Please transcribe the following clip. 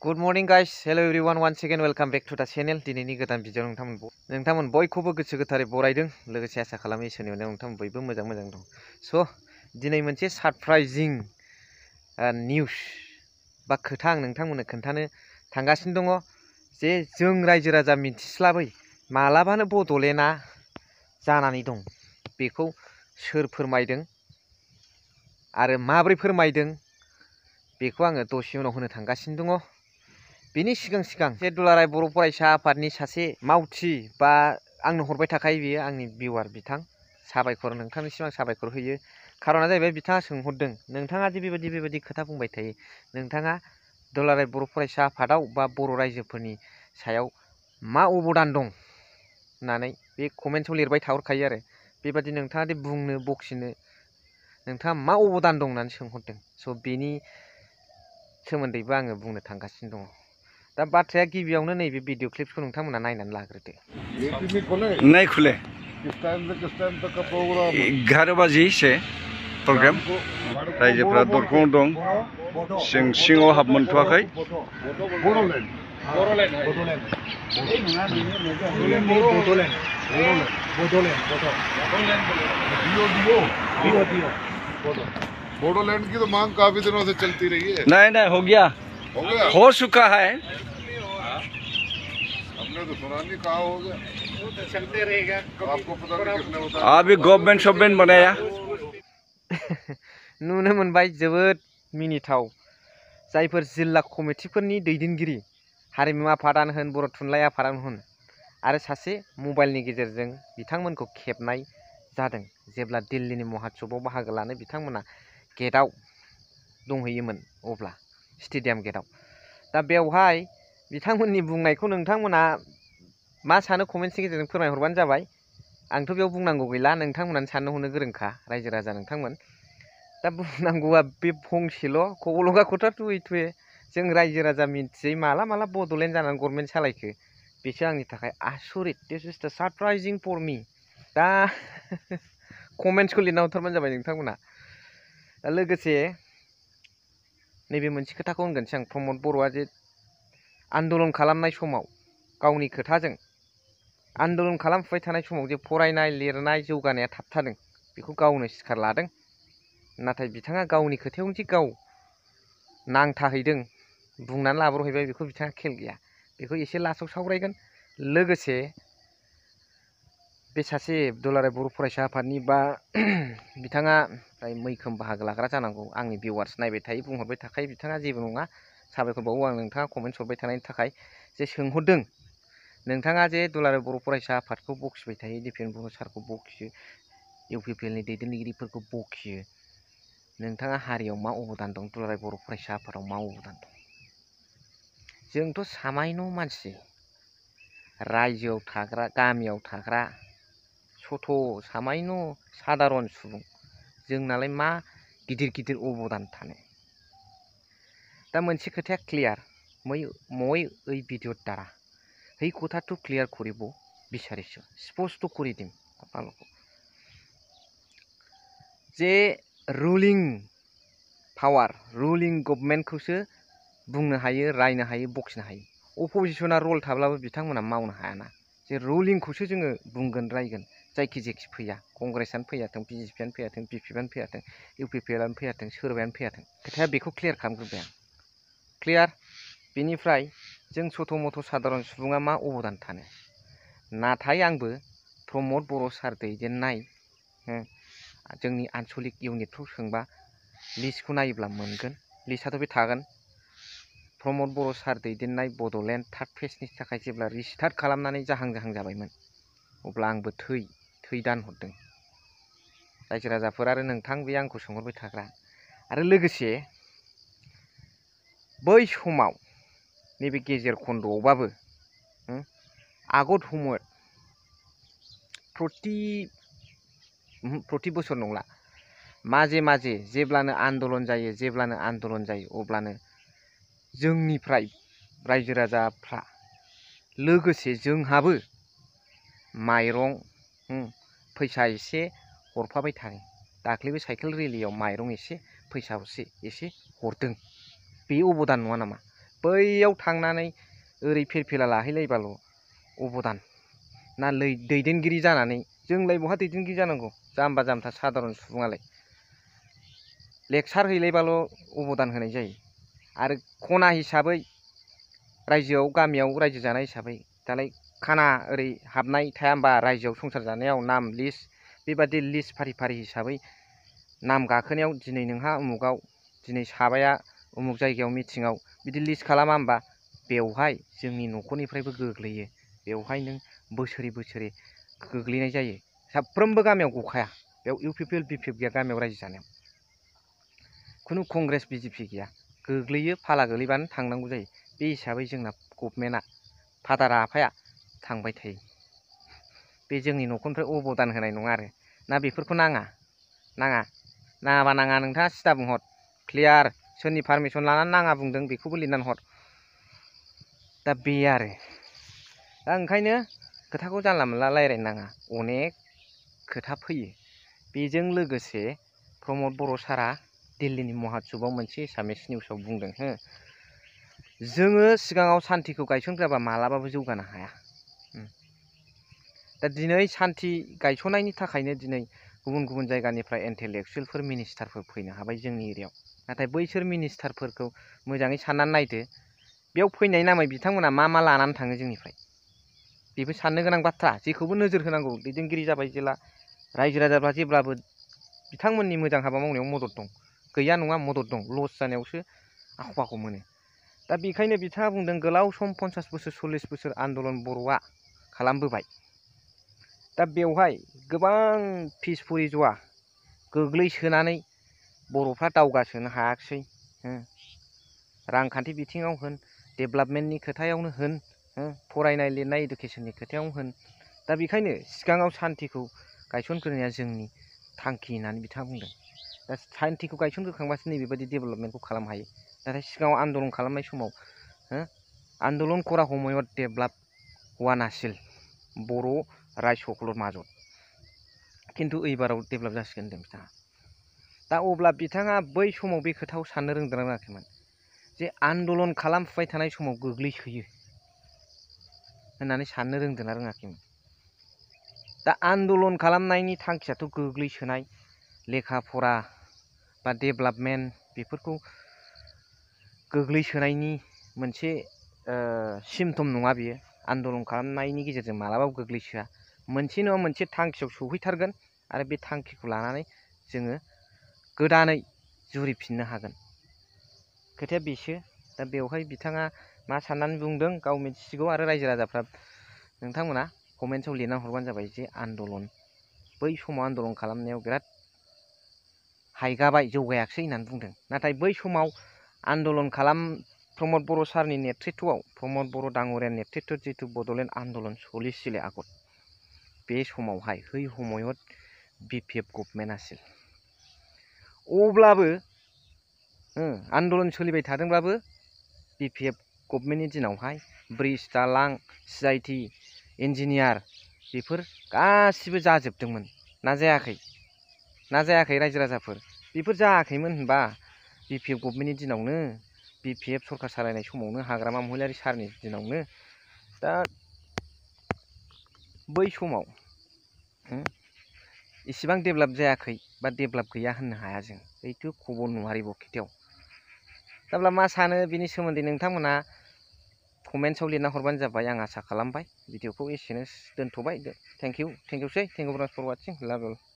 Good morning guys, hello everyone, once again welcome back to the channel. दिनैनि गोदान video नोंथांमोन बयखौबो गोसो गोथारै बरायदों लोगोसे आसा खालामो इसोरनि अननायाव नोंथांमोन बयबो मोजां दं। स' दिनै मोनसे सरप्राइजिं निउस बा खोथा आं नोंथांमोननो खोन्थानो थांगासिनो दङ जे जों रायजो राजा मिथिस्लाबै मालाबानो बड'लेण्डआ जानानै दं। बेखौ सोर फोरमायदों आरो माबोरै फोरमायदों बेखौ आङो दसे उनाव होनो थांगासिनो दङ। बेनि सिगां जे दुलाराय बर' फरायसा आफादनि सासे मावथि बा आंनो हरबाय थाखायो बियो आंनि भिउआर बिथां, साबायखर नोंथांनिसिम आं साबायखर होयो। खारना जाहैबाय बिथाङा सोंहरदों नोंथाङा जे बेबायदि खोथा बुंबाय थायो, नोंथाङा दुलाराय बर' फरायसा आफादाव बा बर' रायजोफोरनि सायाव मा अबदान दं होननानै बे कमेन्टआव लिरबाय थाहरखायो आरो बेबायदि नोंथाङा दि बुंनो बखिनो नोंथाङा मा अबदान दं होननानै सोंहरदों। स' बेनि सोमोन्दैबो आङो बुंनो थांगासिनो दङ। दा बाथ्राया गिबियावनो नैबे भिडिअ क्लिप्सखौ नोंथांमोना नायनानै लाग्रोदो। नहीं खुले किस टाइम तक का प्रोग्राम 11 बजे से प्रग्राम रायजोफ्रा दरखंआव दं, जों सिङाव हाबमोनथ'वाखै। बोडोलैंड की तो मांग काफी दिनों से चलती रही है। नहीं हो गया, हो चुका है। हमने तो सुना नहीं कहा हो गया, तो चलते रहेगा। आपको पता नहीं किसने बताया? अभी गवर्नमेंट बनाया। नुनो मोनबाय जोबोद मिनिथाव जायफोर जिल्ला कमिटिफोरनि दैदेनगिरि, हारिमु आफादानो होन बर' थुनलाइ आफादानो होन, आरो सासे मबाइलनि गेजेरजों बिथांमोनखौ खेबनाय जादों जेब्ला दिल्लीनि महोत्सबआव बाहागो लानो बिथांमोना गेटआव दंहैयोमोन, अब्ला स्टेडियाम गेटआव। दा बेवहाय बिथांमोननि बुंनायखौ नोंथांमोना मा सानो कमेन्टनि गेजेरजों फोरमायहरबानो जाबाय। आंथ' बेयाव बुंनांगौ गैला, नोंथांमोनानो साननो हनो गोरोंखा रायजो राजा नोंथांमोन। दा बुंनांगौआ बे फंसेल' खौल'गा खोथा थुयै जों रायजो राजा मिन्थियै माला बड'लेण्ड जानानै गभर्नमेन्ट सालायखो, बेसो आंनि थाखाय आसरित। दिस इज द सरप्राइजिं फर मी। दा कमेन्ट्सखौ लिरना हरथारबानो जाबाय नोंथांमोना। दा लोगोसे नैबे मोनसे खोथाखौ होनगोनसै आं, प्रमद बर'आ जे आन्दलन खालामनाय समाव गावनि खोथाजों आन्दलन खालामफुबाय थानाय समाव जे फरायनाय लिरनाय जौगानाया थाबथादों बेखौ गावनो सिखार लादों। नाथाय बिथाङा गावनि खोथायावनो जे गाव नांथाहैदों, बुंनानै लाब्रहैबाय, बेखौ बिथाङा खेल गैया। बेखौ एसे लास्टआव सावरायगोन। लोगोसे बे सासे दुलाराय बर' फरायसा आफादनि बा बिथाङा मैखोम बाहागो लाग्रा जानांगौ, आंनि भिउआर्स नायबाय थायो, बुंहरबाय थाखायो, बिथाङा जेबो नङा। साबायखर बावो आं नोंथाङा कमेन्ट हरबाय थानायनि थाखाय। जे सोंहरदों नोंथाङा जे दुलाराय बर' फरायसा आफादखौ बखिबाय थायो, दिपेन बर' सारखौ बखियो, इउपिपिएलनि दैदेनगिरिफोरखौ बखियो, नोंथाङा हारियाव मा अबदान दं, दुलाराय बर' फरायसा आफादाव मा अबदान दं? जोंथ' सामायन' मानसि, रायजोआव थाग्रा, गामियाव थाग्रा सथ' सामायन' सादारन सुबुं, जोंनालाय मा गिदिर अबदान थानो। दा मोनसे खोथाया क्लियार, মই এই ভিডিওর দ্বারা এই কথাটো ক্লিয়ার কৰিব বিচাৰিছোঁ, স্পষ্ট কৰি দিম আপোনালোকক যে रुलिं पावार, रुलिं गभर्नमेन्टखौसो बुंनो हायो, रायनो हायो, बखिनो हायो। अपोजिशना रल थाब्लाबो बिथांमोना मावनो हायाना। जे रुलिंखौसो जोङो बुंगोन रायगोन, जायखि फैया, कंग्रेसआनो फैयाथों, बिजेपिआनो फैयाथों, बिपिआनो फैयाथों, इउपिपिएलआनो फैयाथों, सोरबायानो फैयाथों, खोथाया बेखौ क्लियार खालामग्रोबाय आं। क्लियार। बेनिफ्राय जों सथ' मथ' सादारन सुबुङा मा अबदान थानो। नाथाय आंबो प्रमद बर' सार दैदेननाय जोंनि आन्सलिक इउनिटफ्राव सोंबा लिस्टखौ नायोब्ला मोनगोन, लिस्टआथ' बे थागोन। प्रमद बर' सार दैदेननाय बड'लेण्ड थार्ड फेजनि थाखाय जेब्ला रिस्टार्ट खालामनानै जाहां जाबायमोन, अब्ला आंबो थै दानहरदों। रायजो राजाफोर आरो नोंथां बे आंखौ सोंहरबाय थाग्रा, आरो लोगोसे बै समाव नैबे गेजेर खन्द'आवबाबो आगत हमर प्रति बोसोर नंला, माजे जेब्लानो आन्दलन जायो अब्लानो जोंनिफ्राय रायजो राजाफ्रा लोगोसे जोंहाबो माइरं फैसा एसे हरफाबाय थायो। दाख्लैबो साइकेल रेलियाव माइरं एसे, फैसा एसे हरदों। बे अबदान नङा नामा? बैयाव थांनानै ओरै फिरफिला लाहैलायबाल' अबदान ना दैदेनगिरि जानानै जोंलाय बहा दैदेनगिरि जानांगौ जाम्बा जाम्था सादारन सुबुङालाय लेक्सार हैलायबाल' अबदान होनाय जायो। आरो खना हिसाबै रायजोआव गामियाव रायजो जानाय हिसाबै दालाय खाना ओरै हाबनाय थाया होमबा रायजोआव संसार जानायाव नाम लिस्ट बेबादि लिस्ट फारि फारि हिसाबै नाम गाखोनायाव दिनै नोंहा उमुगाव दिनै साबाया उमुग जायगायाव मिथिङाव बिदि लिस्ट खालामा होमबा बेवहाय जोंनि न'खरनिफ्रायबो गोग्लैयो। बेवहाय नों बोसोरे बोसोरे गोग्लैनाय जायो। साफ्रोमबो गामियाव गखाया बेयाव इउपिपिएल बिपिएफ गैया गामियाव रायजो जानायाव खुनु कंग्रेस बिजेपि गैया गोग्लैयो फाला गोग्लैबानो थांनांगौ जायो। बे हिसाबै जोंना गभर्नमेन्टआ फादार आफाया थांबाय थायो। बे जोंनि न'खरनिफ्राय अबदान होनाय नङा आरो ना बेफोरखौ नाङाबा नाङा नोंथाङा सिदा बुंहर क्लियार सोरनि पारमिसन लानानै नाङा बुंदों बेखौबो लिरनानै हर। दा बे आरो दा ओंखायनो खोथाखौ जानला मोनला रायज्लायनो नाङा अनेक खोथा फैयो। बेजों लोगोसे प्रमद बर' सारा दिल्लीनि महात्सबआव मोनसे एसामिस निउसाव बुंदों हो जोङो सिगाङाव सान्थिखौ गायसनग्राबा मालाबाबो जौगानो हाया। दा दिनै सान्थि गायसननायनि थाखायनो दिनै गुबुन गुबुन जायगानिफ्राय इन्टेलेक्सुयेलफोर मिनिस्टारफोर फैनो हाबाय जोंनि एरियायाव। नाथाय बैसोर मिनिस्टारफोरखौ मोजाङै साननानै नायदो बेयाव फैनाय नामै बिथांमोना मा लानानै थाङो जोंनिफ्राय बेबो साननो गोनां बाथ्रा। जेखौबो नोजोर होनांगौ दैदेनगिरि जाबाय जेला रायजो राजाफ्रा जेब्लाबो बिथांमोननि मोजां हाबा मावनायाव मदद दं गैया नङा मदद दं लस जानायावसो आख' फाख' मोनो। दा बेखायनो बिथाङा बुंदों गोलाव सम 50 बोसोर 40 बोसोर आन्दलन बर'आ खालामबोबाय। दा बेवहाय गोबां फिसफुरि जवा गोग्लैसोनानै बर'फ्रा दावगासोनो हायाखिसै रांखान्थि बिथिङाव होन डेभेलपमेन्टनि खोथायावनो होन फरायनाय लिरनाय इडुकेसननि खोथायावनो होन। दा बेखायनो सिगाङाव सान्थिखौ गायसनग्रोनाया जोंनि थांखि होननानै बिथाङा बुंदों। दा सान्थिखौ गायसनग्रोखांबासो नैबेबायदि डेभेलपमेन्टखौ खालामनो हायो। नाथाय सिगाङाव आन्दलन खालामनाय समाव आन्दलन करा हमयत डेभेलप हुआ नासिल बर' राय सकलर माजत खिन्थु ओइबाराव डेभेलप जासिगोन होनदों बिथाङा। दा अब्ला बिथाङा बै समाव बे खोथाखौ साननो रोंदोंना रोङाखैमोन जे आन्दलन खालामफुबाय थानाय समाव गोग्लैसोयो होननानै साननो रोंदोंना रोङाखैमोन। दा आन्दलन खालामनायनि थांखियाथ' गोग्लैसोनाय लेखा फरा बा डेभेलपमेन्ट बेफोरखौ गोग्लैसोनायनि मोनसे सिमटम नङा बियो। आन्दलन खालामनायनि गेजेरजों मालाबाबो गोग्लैसोआ मोनसे नङा मोनसे थांखियाव सौहैथारगोन आरो बे थांखिखौ लानानै जोङो गोदानै जुरिफिननो हागोन खोथाया बेसो। दा बेवहाय बिथाङा मा साननानै बुंदों गाव मिथिसिगौ आरो रायजो राजाफ्रा नोंथांमोना कमेन्टआव लिरनानै हरबानो जाबाय जे आन्दलन बै समाव आन्दलन खालामनायाव बिराद हायगाबाय जौगायाखिसै होननानै बुंदों। नाथाय बै समाव आन्दलन प्रमद बर' सारनि नेतृत्वआव प्रमद बर' डाङरियानि नेतृत्व जिथु बड'लेण्ड आन्दलन सलिसिले आगत बे समावहाय है हमयत बिपिएफ गभर्नमेन्ट आसिल। अब्लाबो आन्दलन सोलिबाय थादोंब्लाबो बिपिएफ गभर्नमेन्टनि दिनावहाय ब्रिज दालां CIT इन्जिनियार बेफोर गासिबो जाजोबदोंमोन ना जायाखै रायजो राजाफोर बेफोर जायाखैमोन होनबा बिपिएफ गभर्नमेन्टनि दिनावनो बिपिएफ सरकार सालायनाय समावनो हाग्रामा महिलारि सारनि दिनावनो। दा बै समाव इसिबां डेभेलप जायाखै बा डेभेलप गैया होननो हाया जों ओइथ' खबर नुवारिब खेथायाव। दाब्ला मा सानो बिनि सोमोन्दै नोंथांमोना कमेन्टआव लिरना हरबानो जाबाय। आं आसा खालामबाय भिडिअखौ एसेनो दोनथ'बाय। थेंक इउ सै थेंक इउ फर वाचिं लाभ इउ।